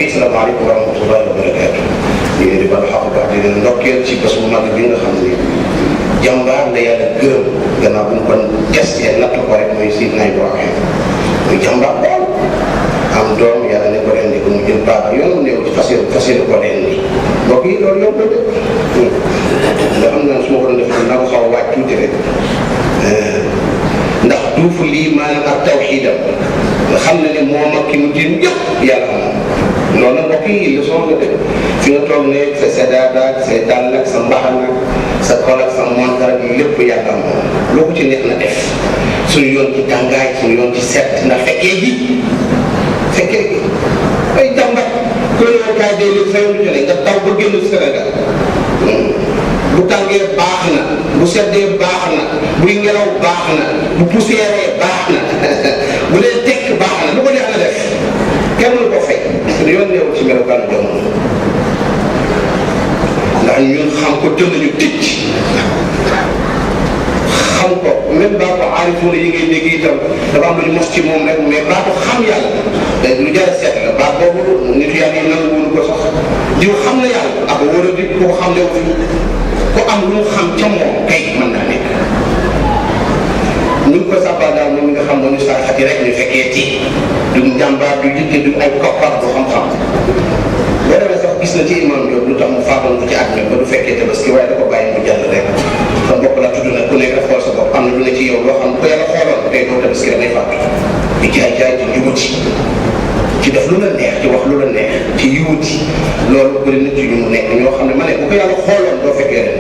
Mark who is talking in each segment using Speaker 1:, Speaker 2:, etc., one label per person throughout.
Speaker 1: mbokk yi salaamaaleykum wa rahmatullahi wa barakaatu. ñu ngi di baal xaq baax di leen ndokkeel ci bés bu mag bi nga xam ni jàmbaar la yàlla gërëm gannaaw bu ñu ko testé natt ko rek mooy Sidna Ibrahima muy jàmbaar lool am doom yàlla ne ko rendi ko mu jël baax yoon néew ci fas yéene ko rendi mbokk yi loolu yomb de nga xam ne su ma ko doon def naa ko xaw a waaj tuuti rek ndax duufu lii maanaam ak tawxiidam nga xam ne ne moom ak ki mu tiim yëpp yàlla xam loolu nag mbokk yi leçon la de fi nga toog ne sa daada ak sa dàll ak sa mbaxana sa kol ak sa montar ak lépp yàlla moom loo ko ci neex na def suñu yoon ci tàngaay suñu yoon ci set ndax fekkee gi ay jàmbat ku la yow kaay dee léegi sa yoon jone nga daw ba génn Sénégal bu tàngee baax na bu seddee baax na buy ngelaw baax na bu poussière baax na bu leen tekk baax na lu ko neex na def kenn lu ko fay suñu yoon neewul ci melokaanu jamono ndax ñun xam ko tënk ñu ticc xam ko même baa ko aarifoon yi ngay dégg itam dafa am lu ñu mos ci moom rek mais baa ko xam yàlla day lu jar a seet la baa boobu nit yàlla yi nangu wuñu ko sax diw xam na yàlla ak war a di ko xam ne ku am lu mu xam ca moom kay mën naa nekk ñu ngi ko sàbbaa daal moom mi nga xam ne ñu saraxati rek ñu fekkee ci du njàmbaar du jitte du ay koppar du xam-xam boo demee sax gis na ci imam Diop lu tax mu faatoon ko ci at mi ba du fekkee tabaski waaye da ko bàyyi mu jàll rek sa bopp la tudd nag ku nekk daf xool sa bopp am na lu ne ci yow loo xam ko yàlla xooloon tey doo tabaski rek ngay faatu di jaay di jubuti ci def lu la neex ci wax lu la neex ci yiwuti loolu bëri na ci ñu mu nekk ñoo xam ne ma ne bu ko yàlla xooloon doo fekkee ren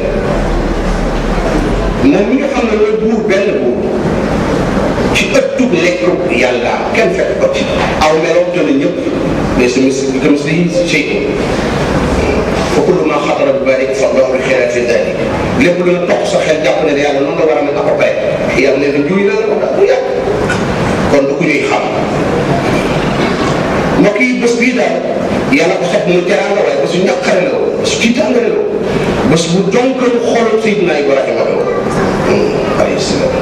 Speaker 1: moom mi nga xam ne mooy buur benn buur ci ëttub nekk yàlla kenn fekk ko ci aw meloom tënk ñëpp mais si comme si fa kullu maa xatara bi barik fa baxru xiraat fi dalik lépp lu la toq sa xel jàpp ne yàlla noonu la war a mel ako bay yàlla ne na juy la la ko daal bu yàgg kon du ku ñuy xam mbokk yi bés bii daal yàlla ko sopp mu teraanga waaye bés bu ñàkkare la woon bés bu tiitàngare la woon bés bu jonkalu xolu Seydina Ibrahima la woon alayhi salaam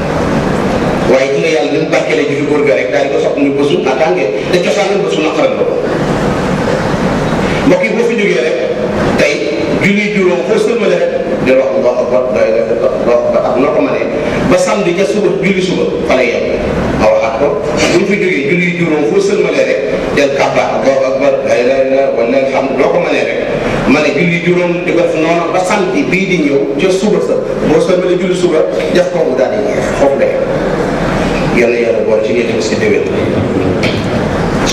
Speaker 1: waaye ki nga yàlla ni mu barkelee ji fi góor ga rek daal di ko sopp muy bésu naataange te cosaanal bésu naqaral la woon mbokk yi boo fi jógee rek tey julli juróom foo sëlmale rek di wax Allahu akbar ak noo ko mënee ba samedi ca suba julli suba fa lay yem ma waxaat ko buñ fi jógee julli juróom foo sëlmale rek del kàbbaat Allahu akbar la ilaha illa wala alhamdu loo ko mënee rek ma ne julli juróom di ko def noonu ba samedi bii di ñëw ca suba sa boo sëlmale julli suba def ko mu daal di ñeex foofu day yàlla yàlla boole ci ñetti bés ki déwén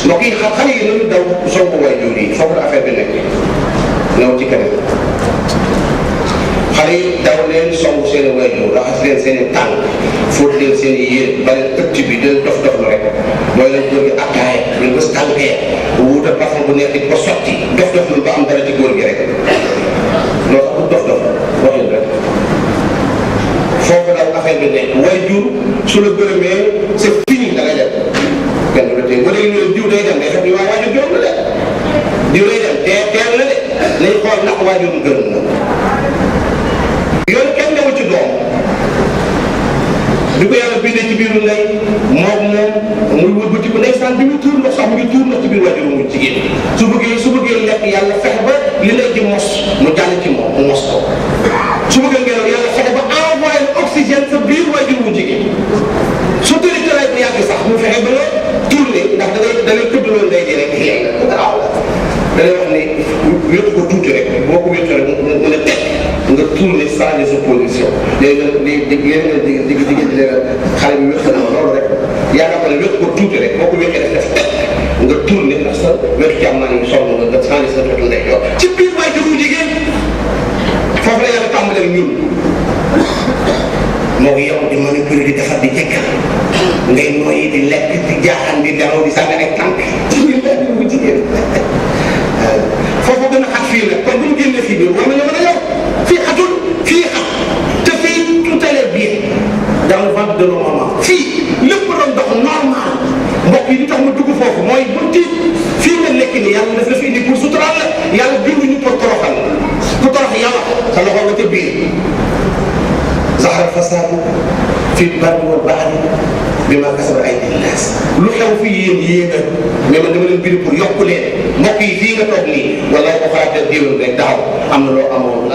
Speaker 1: mbokk yi xale yi nañu daw soo ko way jur yi foofu la affaire bi nekk ñëw ci keneen xale yi daw leen song seen i waajur raxas leen seen i tànk fóot leen seen i yére ba leen ëtt bi di leen dof la rek mooy leen góor gi attaaya ñu bës tànkee wuutal parfum bu neex di ko sotti dof lu ba am dara ci góor gi rek loolu sax dof waxin rek foofu daal affaire bi nekk waajur su la gërëmee c'est fini da ngay def kenn du la tey ba léegi ñu diw day dem day fekk ñu waa waajur gërëm la de diw day dem teel la de nañ xool ndax waajur mu gërëm na yoon kenn newul ci doom di ko yàlla bindee ci biiru ndey moom muy wëlbati ko ndeysaan bi muy tuur ndox sax mu ngi tuur ndox ci biir waajur mu jigéen su bëggee lekk yàlla fexe ba li lay ji mos mu jàll ci moom mu mos ko su bëggee ngelaw yàlla fexe ba envoyé oxygène sa biir waajur mu jigéen su tëri tëraay bu yàgg sax mu fexe ba nga tourné ndax da ngay këddaloon ndey di rek léegi nag da lay wax ne wétu ko tuuti rek boo ko wétu rek mu ne teg nga tourné changer sa position léegi nga di leen xale bi wétu na loolu rek yaakaar ko ne wétu ko tuuti rek boo ko wétee def teg nga tourné ndax sa wetu càmmoñ yi sonn nga changer sa wetu ndey yow ci biir waajur bu jigéen foofu la yàlla tàmbalee ñun moo yow di manipuler di defar di jekkal ngay nooyi di lekk di jaaxaan di daraw di sànni ay tànk ci biir waajur bu jigéen foofu gën a xat fii nag kon bu ñu génnee fii bi war nañoo mën a yow fii xatul fii xat te fii tout allait bien dans le ventre de nos mamans fii lépp doon dox normal mbokk yi li tax ma dugg foofu mooy bu tiit fii nga nekk ni yàlla daf la fi indi pour suturaal la yàlla binduñu pour toroxal ku torox yàlla sa loxo nga ca biir zahara fasadu fi barri wal bahri bi ma kasabat aydin naas lu xew fi yéen a mais man dama leen bind pour yokk leen mbokk yi fii nga toog nii wallaay ko xalaatee déwén rek daaw am na loo amoon